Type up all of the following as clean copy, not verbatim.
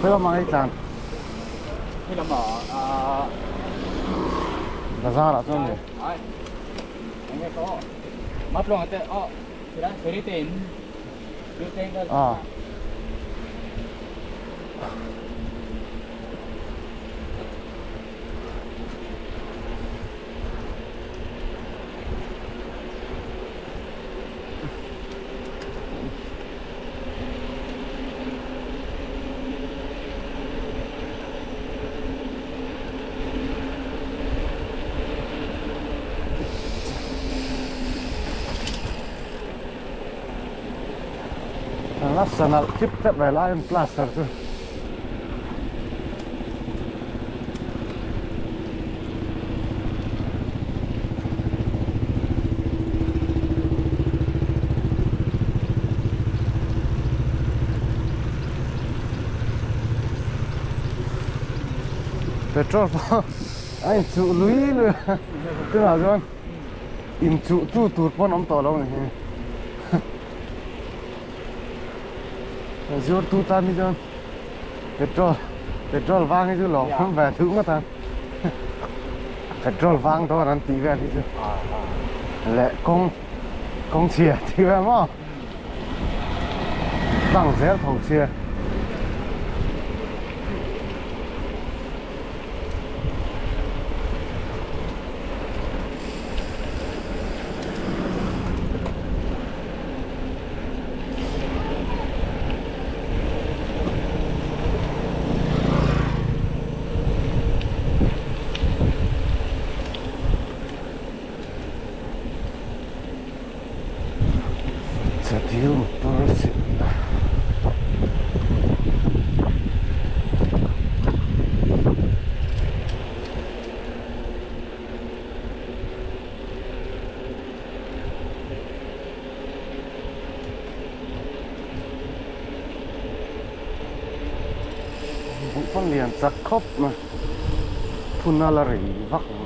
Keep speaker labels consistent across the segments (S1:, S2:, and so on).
S1: Khawi lamah nge i tlan?
S2: Khi lamah ah.
S1: Bazar ah chuan ni.
S2: Ai. Enge ka aw. Matluang te aw. Sira seri te in.
S1: Ah. La sanalh tip tep ve lai an plaster chu. Petrol pawh a inchuh lui lui a tunah chuan inchuh tu tur pawh an awm tawh lo a ni hi Zuartu tan hi chuan petrol petrol vang hi chu lawm awm ve duh ngawt ang petrol vang dawn an tih vel hi chu leh kawng kawng chhia tih vel maw tlang zel tho chhia. Chathil motor silna Buhpang lian chak khawp mai phun a la rei vak lo.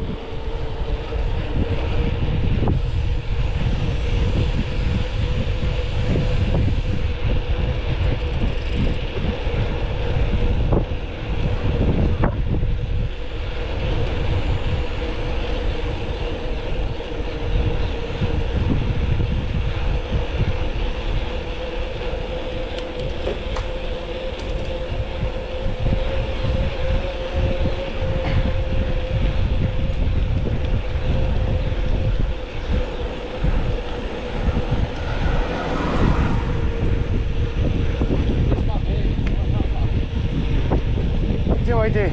S1: Chiu ai ti.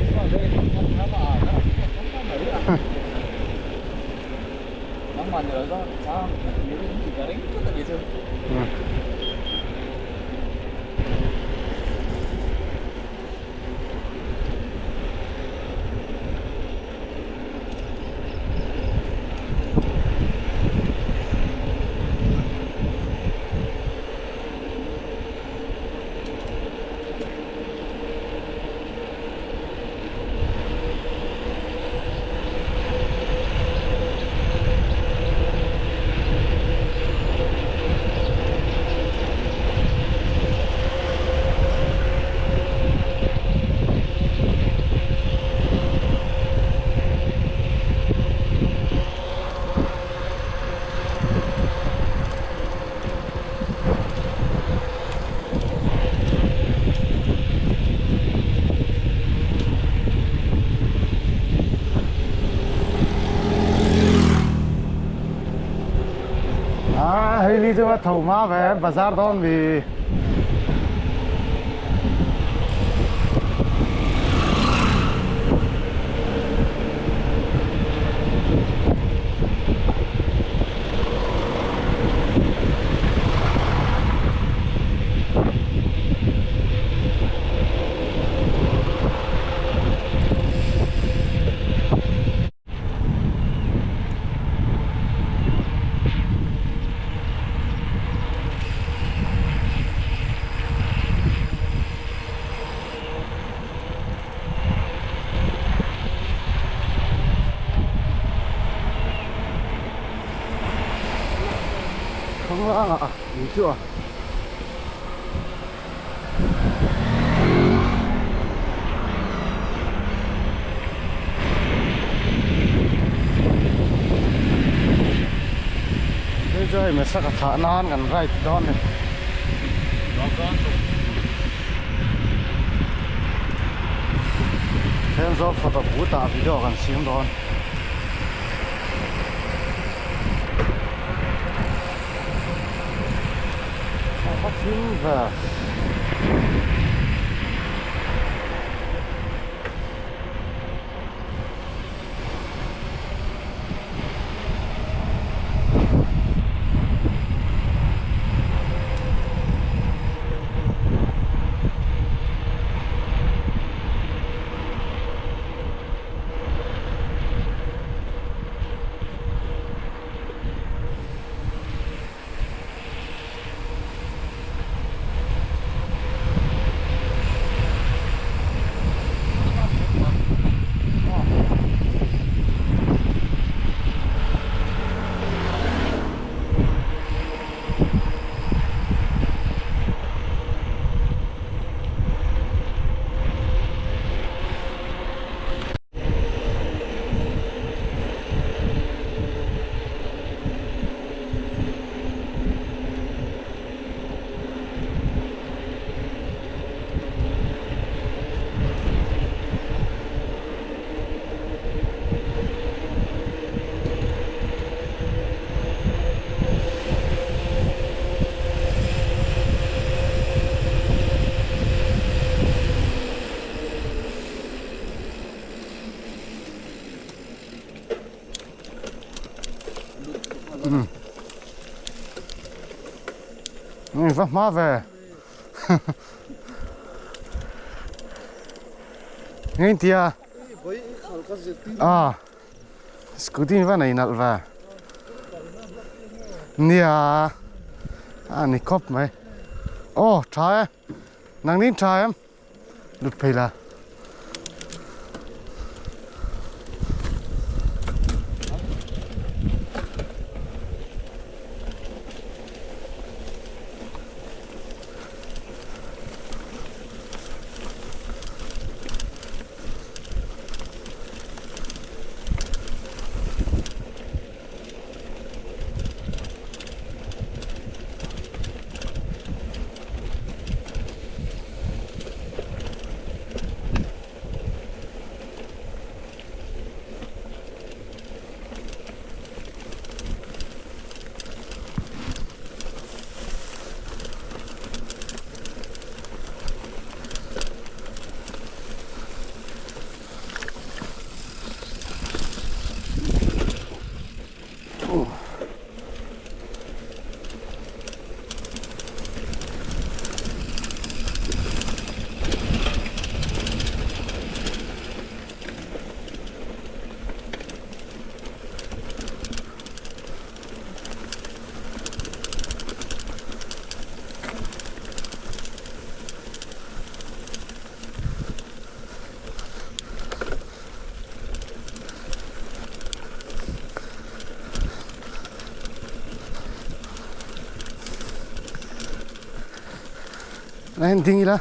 S1: À, hei ni chu a tho hma ve bazar dawn mi. Không á, nhìn chưa? Saka thah nan kan ride dawn a ni. Thenzawl photo booth ah video kan siam dawn. A thim ve. Va hma ve Ngei tia A Scooty va nei nalh ve Nia A ni khawp mai Aw tha e Nang nin tha em Lut phei la. Heng ding ila.